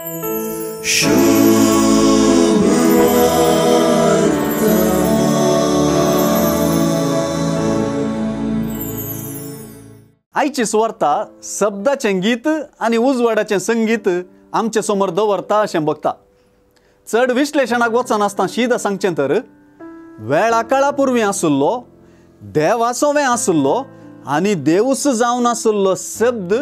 आयची सुवार्ता शब्दाचें गीत आनी उजवाडाचें संगीत आमचे समोर दवरता अशें बघता। चड विश्लेशणाक वचनासतना शीदा सांगचें तर वेळा काळा पुर्वी आसुल्लो देवासोवें आसुल्लो आनी देवूस जावन आसुल्लो शब्द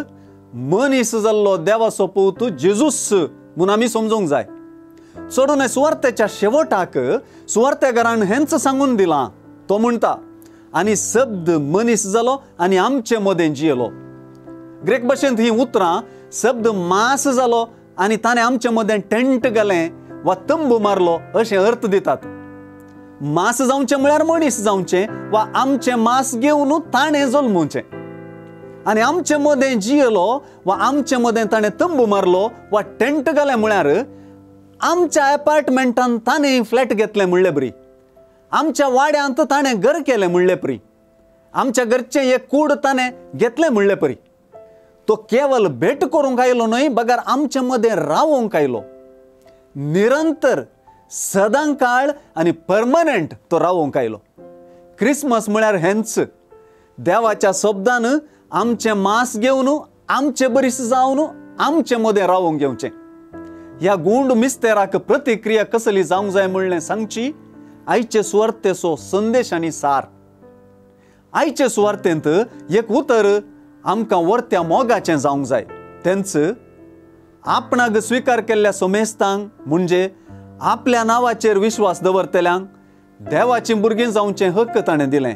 मनीस जाल्लो देवाचो पूत जेजूस म्हूण आमी समजूंक जाय। चडून सुवार्तेच्या शेवटाक सुवार्तेकारान हेंच सांगून दिलां। तो म्हणटा आनी शब्द मनीस जालो आनी आमचे मदें जियेलो। ग्रीक भाशेंत हीं उतरां शब्द मास जालो आनी ताणें आमचे मदें टेंट घालें वा तंबू मारलो अशें अर्थ दितात। मास जावचें म्हळ्यार मनीस जावचें वा आमचें मास घेवन ताणें जल्मोवचें आनी आमचे मदें जियेलो वा आमचे मदें ताणें तंबू मारलो वा टेंट घालें म्हळ्यार आमच्या एपार्टमेंटान ताणें फ्लॅट घेतलें म्हणले बरी, आमच्या वाड्यांत ताणें घर केलें म्हणले परी, आमच्या घरचें एक कूड ताणें घेतलें म्हणले परी। तो केवल भेट करूंक आयलो न्हय बगर आमचे मदें रावोंक आयलो। निरंतर सदां काळ आनी परमनंट तो रावोंक आयलो। क्रिसमस म्हळ्यार हेंच, देवाच्या शब्दान आमचें मास घेवन आमचे बरीस जावन आमचे मदें रावोंक घेवचें। ह्या गुंड मिस्तेराक प्रतिक्रिया कसली जावंक जाय म्हणलें सांगची आयचे सुवार्तेचो संदेश आनी सार। आयचे सुवार्तेंत एक उतर आमकां वर्त्या मोगाचें जावंक जाय, तेंच आपणाक स्विकार केल्ल्या समेस्तांक म्हणजे आपल्या नांवाचेर विश्वास दवरतल्यांक देवाचीं भुरगीं जावचें हक्क ताणें दिलें।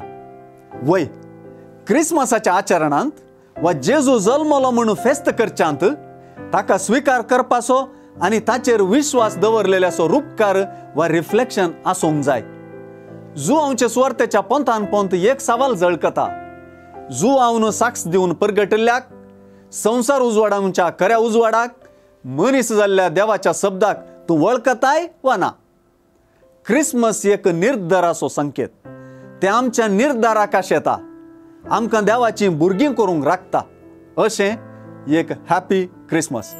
वय क्रिसमसाच्या आचरणांत वा जेजू जल्मलो म्हणून फेस्त करच्यांत ताका स्विकार करपाचो आनी ताचेर विश्वास दवरलेल्याचो रुपकार वा रिफ्लेक्शन आसूंक जाय। जुआंवचे सुवार्तेच्या पंथान पंथ एक सवाल झळकता, जुआंवन साक्ष दिवन परगटिल्ल्याक संवसार उजवाडांच्या खऱ्या उजवाडाक मनीस जाल्ल्या देवाच्या शब्दाक तूं वळखताय वा ना? क्रिसमस एक निर्धाराचो संकेत, ते आमच्या निर्धाराक आशेता, आमकां देवाचीं भुरगीं करूंक राखता। अशें एक हॅपी क्रिसमस।